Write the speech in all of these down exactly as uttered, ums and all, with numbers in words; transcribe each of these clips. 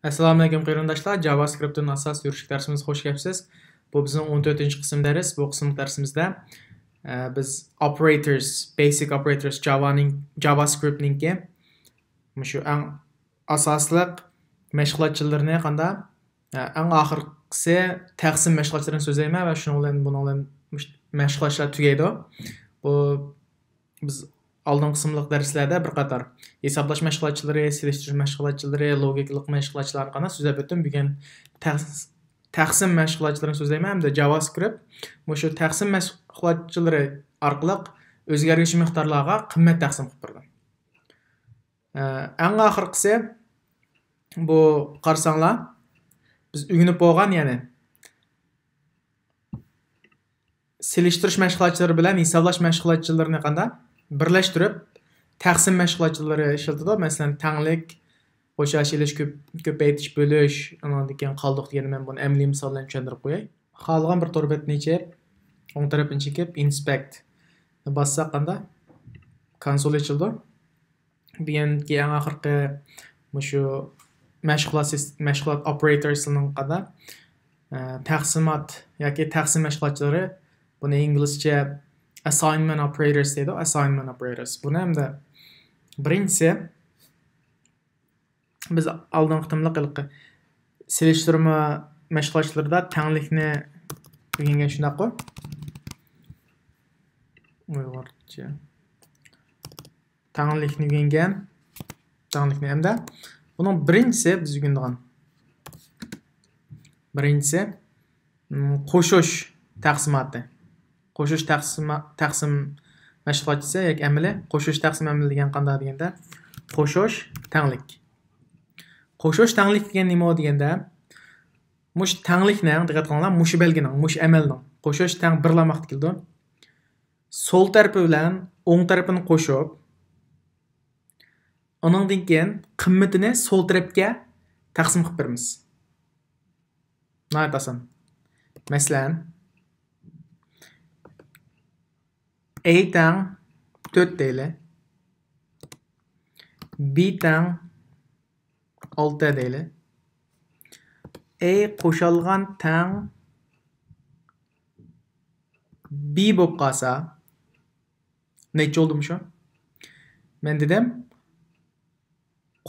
ئەسسالامۇئەلەيكۇم قېرىنداشلار، جاۋاسكرىپتتىن ئاساس يۈرۈشلۈك دەرسىمىزگە خوش كەپسىز. بۇ بىزنىڭ ئون تۆتىنچى قىسىم دەرس. بۇ قىسىملىق دەرسىمىزدە، ئە، بىز operators، basic operators، جاۋانىڭ، جاۋاسكرىپتنىڭكى مۇشۇ ئەڭ ئاساسلىق مەشغۇلاتچىلىرىنى قاندا، ئە، ئەڭ ئاخىرقىسى تەقسىم مەشغۇلاتچىلىرىنى سۆزلەيمەن ۋە شۇنىڭ بىلەن بۇنىڭ بىلەن مۇش-، مەشغۇلاتچىلار تۈگەيدۇ. بۇ بىز ئالدىنقى قىسىملىق دەرسلەردە بىر قاتار ھېسابلاش مەشغۇلاتچىلىرى، سېلىشتۇرۇش مەشغۇلاتچىلىرى، لوگىكىلىق مەشغۇلاتچىلارنى قانداق سۆزلەپ ئۆتتۈم. بۈگۈن تەقس-، تەقسىم مەشغۇلاتچىلىرىنى سۆزلەيمەن ھەمدە جاۋاسكرىپت مۇشۇ تەقسىم مەشغۇلاتچىلىرى ئارقىلىق ئۆزگەرگۈچى مىقدارلارغا قىممەت تەقسىم قىلىپ بېرىدۇ. ئە، ئەڭ ئاخىرقىسى بۇ قارىساڭلار، بىز ئۆگىنىپ بولغان، يەنى سېلىشتۇرۇش مەشغۇلاتچىلىرى بىلەن ھېسابلاش مەشغۇلاتچىلىرىنى قانداق بىرلەشتۈرۈپ، تەقسىم مەشغۇلاتچىلىرى ئىشلىتىدۇ. مەسىلەن، تەڭلىك، قوشۇش، ئېلىش، كۆپ-، كۆپەيتىش، بۆلۈش، ئاندىن كېيىن قالدۇق دېگەننى مەن بۇنى ئەمەلىي مىسال بىلەن چۈشەندۈرۈپ قوياي. خالىغان بىر تور بەتنى ئېچىپ، ئوڭ تەرەپنى چېكىپ، ئىنسپېكت باسساق قاندا كونسول ئېچىلىدۇ. بۈگۈنكى ئەڭ ئاخىرقى مۇشۇ مەشغۇلات سىس-، مەشغۇلات ئوپېراتورسىنىڭ قاندا، ئە، تەقسىمات ياكى تەقسىم مەشغۇلاتچىلىرى، بۇنى ئىنگلىزچە assignment operators دەيدۇ، assignment operators. بۇنى ھەمدە بىرىنچىسى، بىز ئالدىنقى قېتىملىق ھېلىقى سېلىشتۇرما مەشغۇلاتچىلىرىدا تەڭلىكنى ئۆگەنگەن، شۇنداققۇ؟ ئۇيغۇرچە. تەڭلىكنى ئۆگەنگەن. تەڭلىكنى ھەمدە بۇنىڭ بىرىنچىسى بىز ئۆگىنىدىغان. بىرىنچىسى، م، قوشۇش تەقسىماتى. قوشۇش تەقسىما-، تەقسىم مەشغۇلاتچىسى ياكى ئەمىلى. قوشۇش تەقسىم ئەمىلى دېگەن قانداق دېگەندە، قوشۇش تەڭلىك. قوشۇش تەڭلىك دېگەن نېمە دېگەندە، مۇشۇ تەڭلىكنىڭ، دىققەت قىلىڭلار، مۇشۇ بەلگىنىڭ، مۇشۇ ئەمەلنىڭ، قوشۇش تەڭ بىرلەمەقتە كېلىدۇ. سول تەرىپى بىلەن ئوڭ تەرىپىنى قوشۇپ، ئۇنىڭدىن كېيىن قىممىتىنى سول تەرەپكە تەقسىم قىلىپ بېرىمىز. ناھايىتى ئاسان. مەسىلەن، ئەي تەڭ تۆت دەيلى. بى تەڭ ئالتە دەيلى. ئەي قوشالغان تەڭ بى بولۇپ قالسا، نەچچە بولدى مۇشۇ؟ مەن دېدىم،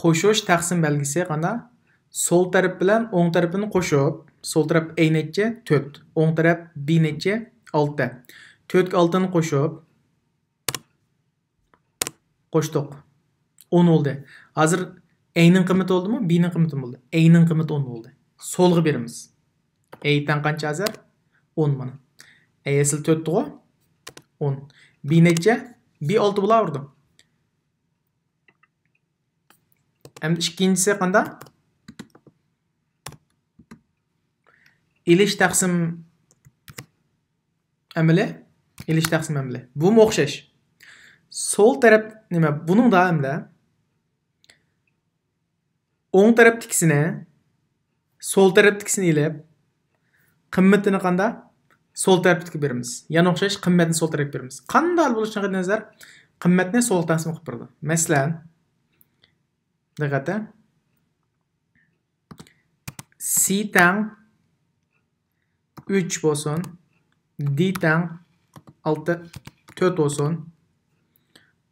قوشۇش تەقسىم بەلگىسى قانداق؟ سول تەرەپ بىلەن ئوڭ تەرىپىنى قوشۇپ، سول تەرەپ ئەي نەچچە؟ تۆت. ئوڭ تەرەپ بى نەچچە؟ ئالتە. تۆتكە ئالتىنى قوشۇپ، قوشتۇق. ئون بولدى. ھازىر ئەينىڭ قىممىتى بولدىمۇ؟ بىنىڭ قىممىتى بولدى. ئەينىڭ قىممىتى ئون بولدى. سولغا بېرىمىز. ئەي تەڭ قانچە ھازىر؟ ئون مانا. ئەي ئەسلى تۆتتىغۇ؟ ئون. بى نەچچە؟ بى ئالتە بولاۋېرىدۇ. ئەمدى ئىككىنچىسى قانداق؟ ئېلىش تەقسىم ئەمىلى، ئېلىش تەقسىم ئەمىلى. بۇمۇ ئوخشاش. سول تەرەپ نېمە؟ بۇنىڭدا ئەمدى ئوڭ تەرەپتىكىسىنى، سول تەرەپتىكىسىنى ئېلىپ، قىممىتىنى قاندا؟ سول تەرەپتىكىگە بېرىمىز. يەنە ئوخشاش قىممەتنى سول تەرەپكە بېرىمىز. قانداق بولۇشىدىن قەتئىينەزەر، قىممەتنى سول تەقسىم قىلىپ بېرىدۇ. مەسىلەن، دىققەت. سى تەڭ ئۈچ بولسۇن، دى تەڭ ئالتە، تۆت بولسۇن.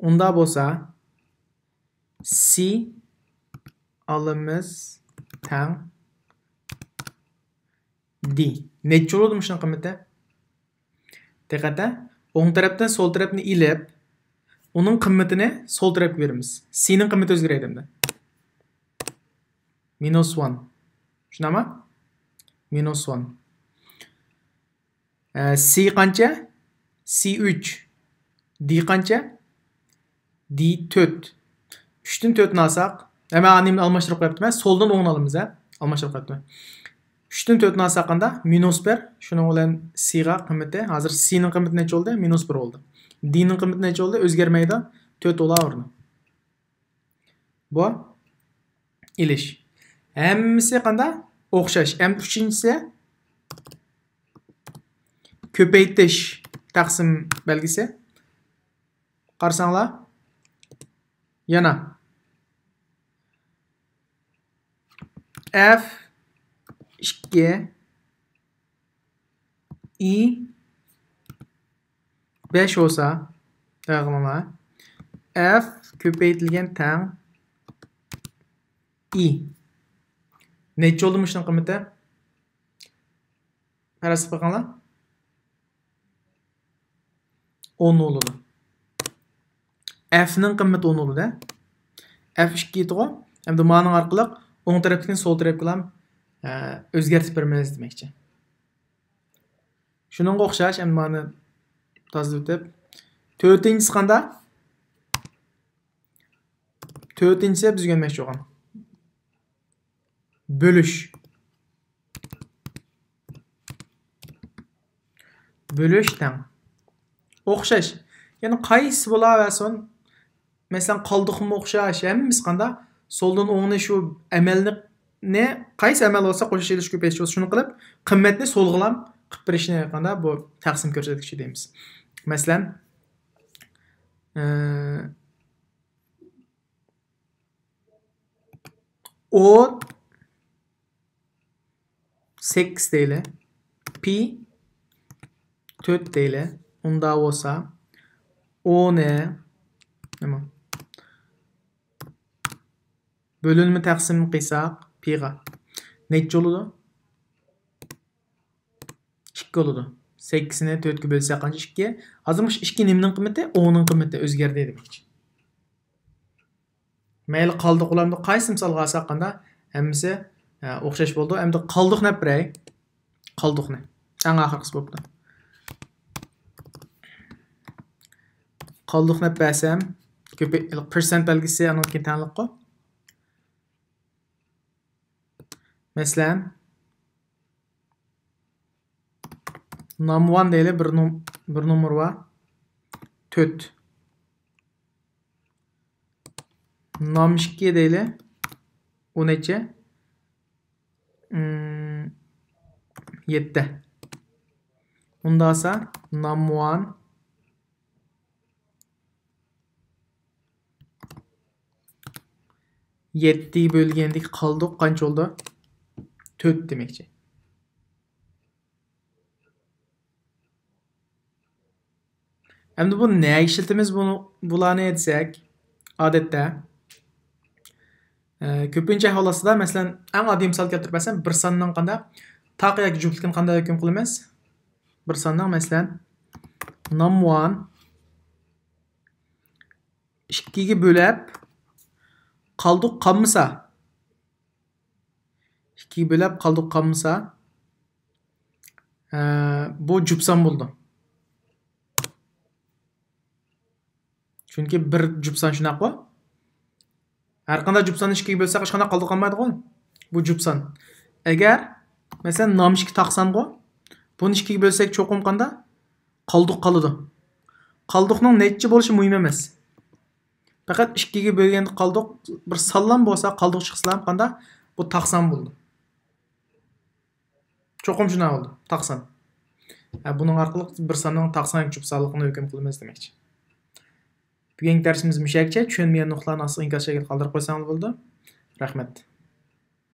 ئۇنداق بولسا، سى ئالىمىز تەڭ دى. نەچچە بولىدۇ مۇشۇنىڭ قىممىتى؟ دىققەت، ئوڭ تەرەپتىن سول تەرەپنى ئېلىپ، ئۇنىڭ قىممىتىنى سول تەرەپكە بېرىمىز. سىنىڭ قىممىتى ئۆزگىرەيدۇ ئەمدى. مىنۇس ئون. شۇنداقمۇ؟ مىنۇس ئون. ئە، سى قانچە؟ سى ئۈچ. دى قانچە؟ دى تۆت. ئۈچتىن تۆتنى ئالساق، ھە، مەن ئانىمنى ئالماشتۇرۇپ قويۇپتىمەن. سولدىن ئوڭنى ئالىمىز، ھە؟ ئالماشتۇرۇپ قويۇپتىمەن. ئۈچتىن تۆتنى ئالساق قاندا؟ مىنۇس بىر. شۇنىڭ بىلەن سىغا قىممىتى، ھازىر سىنىڭ قىممىتى نەچچە بولدى؟ مىنۇس بىر بولدى. دىنىڭ قىممىتى نەچچە بولدى؟ ئۆزگەرمەيدۇ. تۆت بولاۋېرىدۇ. بۇ ئېلىش. ھەممىسى قاندا؟ ئوخشاش. ئەمدى ئۈچىنچىسى كۆپەيتىش تەقسىم بەلگىسى. قارىساڭلار، يەنە. ئەف ئىككى، ئى بەش بولسا، دىققەت قىلىڭلار، ئەف كۆپەيتىلگەن تەڭ ئى. نەچچە بولدى مۇشۇنىڭ قىممىتى؟ پەرەز قىلىپ بېقىڭلار. ئون بولىدۇ. ئەفنىڭ قىممىتى ئون بولىدۇ. ئەف ئىككى ئىدىغۇ. ئەمدى مانىڭ ئارقىلىق ئوڭ تەرەپتىكىنى سول تەرەپكىلا، ئە، ئۆزگەرتىپ بېرىمىز دېمەكچى. شۇنىڭغا ئوخشاش، ئەمدى مانى تازىلىتىپ. تۆتىنچىسى قاندا؟ تۆتىنچىسى بىز ئۆگەنمەكچى بولغان. بۆلۈش. بۆلۈش تەڭ. ئوخشاش. يەنى قايسى بولاۋەرسۇن؟ مەسىلەن، قالدۇقمۇ ئوخشاش، ھەممىسى قاندا؟ سولدىن ئوڭنى شۇ ئەمەلنى، قايسى ئەمەل بولسا، قوشۇش، ئېلىش، كۆپەيتىش بولسا، شۇنى قىلىپ، قىممەتنى سولغىلام قىلىپ بېرىشنى قاندا؟ بۇ تەقسىم كۆرسەتكۈچى دەيمىز. مەسىلەن، ئى، ئو سەككىز دەيلى. پى تۆت دەيلى. ئۇنداق بولسا، ئونى نېمە؟ بۆلۈنمە تەقسىم قىلساق، پىغا نەچچە بولىدۇ؟ ئىككى بولىدۇ. سەككىزنى تۆتكە بۆلسەك قانچە؟ ئىككى. ھازىر مۇشۇ ئىككى نېمىنىڭ قىممىتى؟ ئوننىڭ قىممىتى ئۆزگەردى دېمەكچى. مەيلى، قالدۇق ئۇلارنى قايسى مىسالغا ئالساق قاندا؟ ھەممىسى، ئە، ئوخشاش بولىدۇ. ئەمدى قالدۇقنى ئەپ بېرەي. قالدۇقنى. ئەڭ ئاخىرقىسى بوپتۇ. قالدۇقنى ئەپ بەرسەم، كۆپەي-، پىرسەنت بەلگىسى ئانىڭدىن كېيىن تەڭلىققۇ. مەسىلەن، نام ۋان دەيلى، بىر نوم-، بىر نومۇر بار. تۆت. نام ئىككى دەيلى. ئۇ نەچچە؟ ئىم، يەتتە. ئۇنداق بولسا، نام ۋان يەتتىگە بۆلگەندىكى قالدۇق قانچە بولدى؟ تۆت دېمەكچى. ئەمدى بۇ نەگە ئىشلىتىمىز بۇنى، بۇلارنى دېسەك، ئادەتتە، ئە، كۆپىنچە ئەھۋال ئاستىدا، مەسىلەن، ئەڭ ئاددىي مىسال كەلتۈرۈپ بەرسەم، بىر ساننىڭ قانداق تاق ياكى جۈپلۈكىنى قانداق ھۆكۈم قىلىمىز؟ بىر ساننىڭ، مەسىلەن، نام ۋان ئىككىگە بۆلەپ، قالدۇق قالمىسا، ئىككىگە بۆلەپ، قالدۇق قالمىسا، ئە، بۇ جۈپ سان بولىدۇ. چۈنكى بىر جۈپ سان، شۇنداققۇ؟ ھەر قانداق جۈپ ساننى ئىككىگە بۆلسەك، ھېچقانداق قالدۇق قالمايدىغۇ؟ بۇ جۈپ سان. ئەگەر، مەسىلەن، نام ئىككى تاق سانغۇ، بۇنى ئىككىگە بۆلسەك، چوقۇم قانداق؟ قالدۇق قالىدۇ. قالدۇقنىڭ نەچچە بولۇشى مۇھىم ئەمەس. پەقەت ئىككىگە بۆلگەندە قالدۇق، بىر سانلام بولسا، قالدۇق چىقسىلا قانداق؟ بۇ تاق سان بولىدۇ. چوقۇم شۇنداق بولىدۇ، تاق سان. ھە، بۇنىڭ ئارقىلىق بىر ساننىڭ تاق سان ياكى جۈپ سانلىقىنى ھۆكۈم قىلىمىز دېمەكچى. بۈگۈنكى دەرسىمىز مۇشۇ يەرگىچە. چۈشەنمىگەن نۇقتىلارنى ئاستىغا ئىنكاس شەكلىدە قالدۇرۇپ قويساڭلار بولىدۇ. رەھمەت.